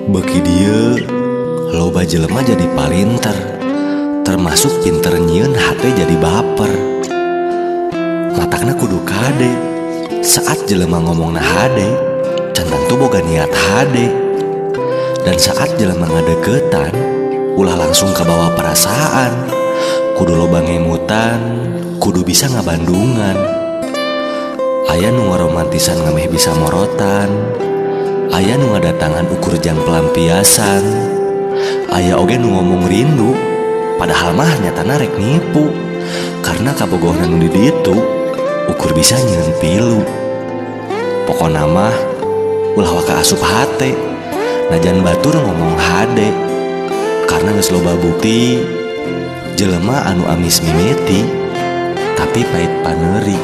Beuki dieu loba jelema jadi palinter, termasuk pinter nyieun hate jadi baper. Matakna kudu kade saat jelema ngomongna hade, can tangtu boga niat hade. Dan saat jelema ngadeukeutan, ulah langsung kabawa perasaan. Kudu loba ngemutan, kudu bisa ngabandungan. Aya nu ngaromantisan ngameh bisa morotan, aya nu ngadatangan ukur jang pelampiasan, aya oge nu ngomong rindu, padahal mah nyatana rek nipu. Karena kabogohna nu di ditu ukur bisa nyieun pilu. Pokona mah ulah waka asup hate, najan batur ngomong hade. Karena geus loba bukti jelema anu amis mimiti tapi pahit paneuri.